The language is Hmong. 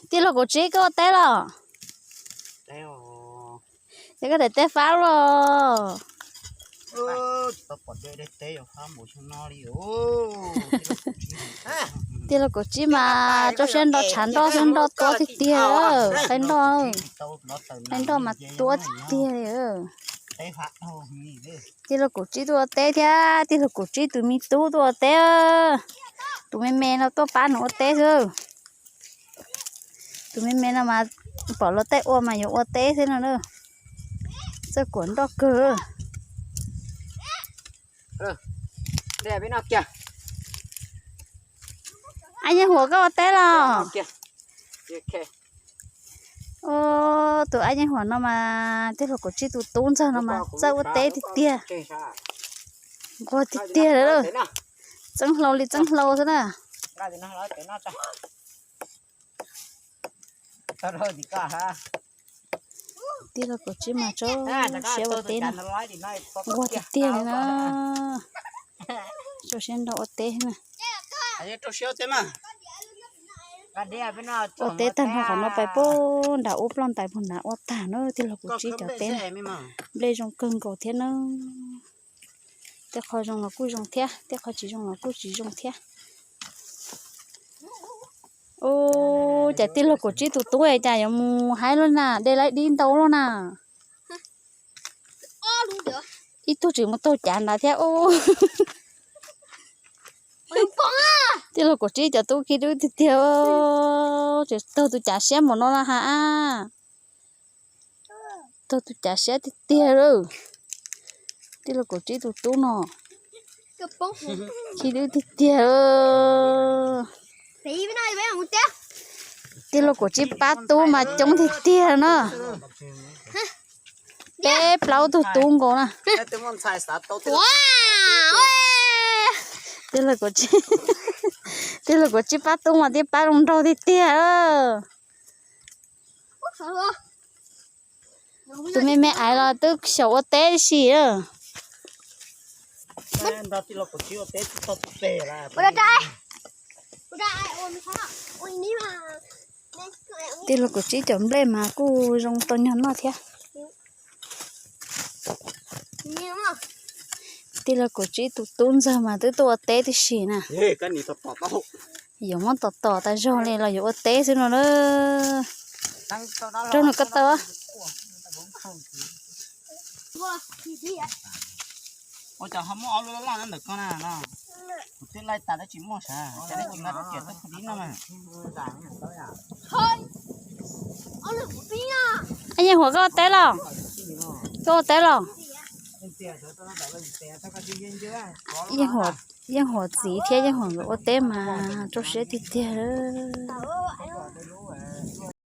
Tij laug Kaum Tsib, koj ua teb los? Ces koj daim teb fab los? Tij laug Kaum Tsib mas rau siab nrau tshav nroj xwb, nroj tuab tiag tiag, qaib nroj, qaib nroj mas tuab tiag tiag li. Tij laug Kaum Tsib tuaj ua teb thiab, tij laug Kaum Tsib tus me tub tuaj ua teb. Tus me me no tuaj pab nws ua teb xwb. Tus me me no mas pom luag tej ua mas yuav ua teb xwb no na. Txawj kuam nroj kawg. Ab Yeej Huam, koj ua teb los? Tus Ab Yeej Huam no mas tij laug Kaum Tsib tus tub ntxawg no mas txawj ua teb tiag tiag. Nquag tiag tiag li, txeeb hlau li txeeb hlau xwb na. Tij laug Kaum Tsib mas rau siab ua teb na, nquag tiag tiag li na. Rau siab nrau ua teb na. Ua teb tag nrho qhov no pais puag nram ub ploj ntais puag nrad ua tag na, tij laug Kaum Tsib cov teb na. Nplej zoo kawg nkaus thiab na. Tej qho zoo los kuj zoo thiab, tej qho tsis zoo los kuj tsis zoo thiab. Ub, cas tij laug Kaum Tsib tus tub cas yuav mus haib luaj na, de laib dib ntau luaj na. Ib tug tseem mus taug cav nrad thiab ub. Tij laug Kaum Tsib cov tub khib dub tiag tiag, tseem taug tus cav siab npaum no na ha. Taug tus cav siab tiag tiag lawm. Tij laug Kaum Tsib tus tub no khib dub tiag tiag. Tij laug Kaum Tsib pab tub mas coob tiag tiag na. Peb plaub tug tub nkaus na. Tij laug Kaum Tsib, tij laug Kaum Tsib pab tub mas twb pab zoo nraug tiag tiag. Tus me me aiv los twb xyaum ua teb si. Tij laug Kaum Tsib cov nplej mas kuj zoo tau nyuag noj thiab. Tij laug Kaum Tsib tus tub ntxawg mas twb tuaj ua teb tib si na. Yuav muab tom tom tas zog li los yuav ua teb xwb no na. Raug nws ko taw. Ua cas ho muaj ob lub loj loj ntawm ko na no? Kuv twb laij tas tab tsis muaj sav, cas nej tsis nqa rau kiag tau dib no mas. Yeej Huam, koj ua teb los? Koj ua teb los? Yeej Huam txiv thiab Yeej Huam nkawd ua teb mas rau siab tiag tiag.